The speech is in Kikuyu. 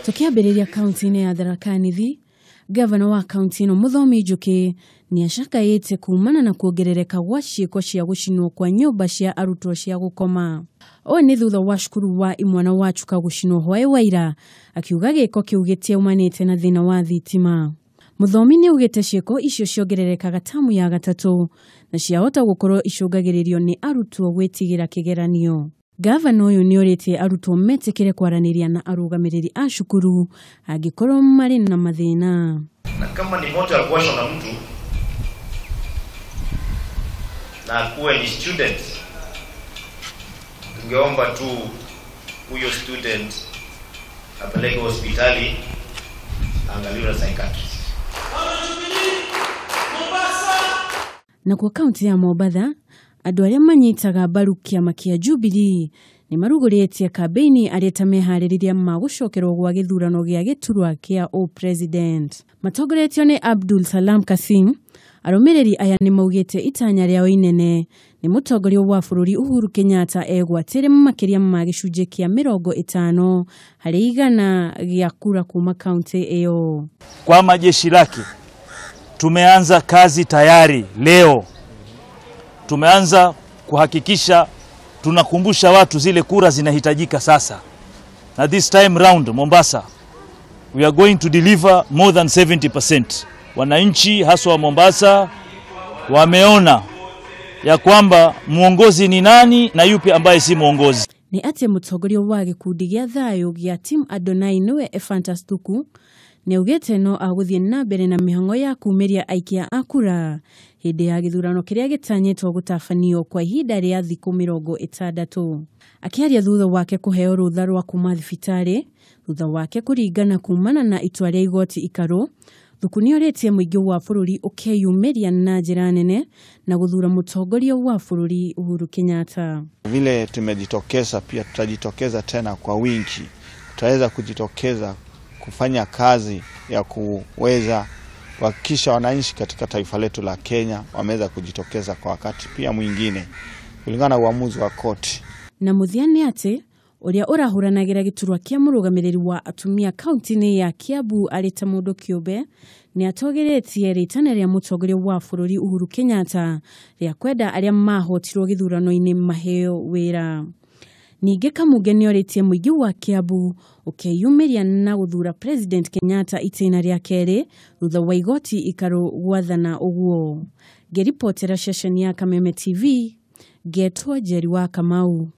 Tukiambĩrĩria kaunti-inĩ ya Tharaka Nithi, gavana wa kaunti ĩno Mũthomi Njũkĩ nĩ acakaĩte kumana na kuongerereka gwa ciĩko cia gũcinwo kwa nyũmba cia arutwo cia gũkoma. Ũũ nĩ thutha wa cukuru wa imwana wa Chuka gũcinwo hwaĩ wa ira, akiuga gĩko kĩu gĩtiaumanĩte na thĩna wa thitima. Mũthomi nĩ augĩte ciĩko icio ciongererekaga tamu ya gatatũ na ciahota gũkorwo icũngagĩrĩrio nĩ arutwo gwĩtigĩra kĩgeranio. Gavana ũyũ nĩ orĩtie arutwo metĩkĩre kwaranĩria na arũgamĩrĩri a cukuru angĩkorwo marĩ na mathĩna. Na kama ni moto ya kuwashwa na mtu na akuwe ni student, tungeomba tu huyo student apeleke hospitali aangaliwe na psychiatrist. Na kwa kaunti ya Mombatha, andũ arĩa manyitaga mbaru kĩama kĩa Jubilee nĩ marugũrĩtie kambĩini arĩa ta meharĩrĩria ma gũcokerwo gwa gĩthurano gĩa gĩturwa kĩa ũpresident. Matongoretio nĩ Abdul Salam Kassim, arũmĩrĩri aya nĩ maugĩte itanya rĩao inene nĩ mũtongoria wa bũrũri Uhuru Kenyatta egwatĩre makĩria ma gĩcunjĩ kĩa 50% gĩa kura kuma kaunti ĩyo. Kwa majeshi lake tumeanza kazi tayari leo. Tumeanza kuhakikisha tunakumbusha watu zile kura zinahitajika sasa. Na this time round Mombasa we are going to deliver more than 70%. Wananchi haswa wa Mombasa wameona ya kwamba muongozi ni nani na yupi ambaye si muongozi. Nĩ atĩ mũtongoria wa gĩkundi gĩa thayũ gĩa Team Adonai nĩwe Ephantus Thuku nĩaugĩte no agũthiĩ na mbere na mĩhang'o ya kumĩria aikia a kura hĩndĩ ya gĩthurano kĩrĩa gĩtanyĩtwo gũtabanio kwa ihinda rĩa thikũ 60. Akĩaria thutha wake kũheo rũtha rwa kuma thibitarĩ thutha wake kũringana kumana na itua rĩa igoti ikarũ, Thuku nĩorĩtie mũingĩ wa bũrũri ũkeyumĩria na njĩra nene na gũthura mũtongoria wa bũrũri Uhuru Kenyatta. Vile tumejitokeza pia tutajitokeza tena kwa wingi. Tutaweza kujitokeza kufanya kazi ya kuweza kuhakikisha wananchi katika taifa letu la Kenya wameweza kujitokeza kwa wakati pia mwingine kulingana na uamuzi wa koti. Na mũthia nĩ atĩ ũrĩa ũrahũranagĩra gĩturwa kĩa mũrũgamĩrĩri wa atumia kaunti-inĩ ya Kiambu arĩ ta mũndũ kĩũmbe nĩ atũgĩrĩtie rĩtana rĩa mũtongoria wa bũrũri Uhuru Kenyatta rĩa kwenda arĩa mahotirwo gĩthurano-inĩ maheo wĩra. Ningĩ Kamunge nĩorĩtie mũingĩ wa Kiambu ũkeyumĩria na gũthura President Kenyatta itĩna rĩa kerĩ thutha wa igoti ikarũ gwathana ũguo. Ngĩribotera ceceni ya Kameme TV, ngetwo Njeri wa Kamau.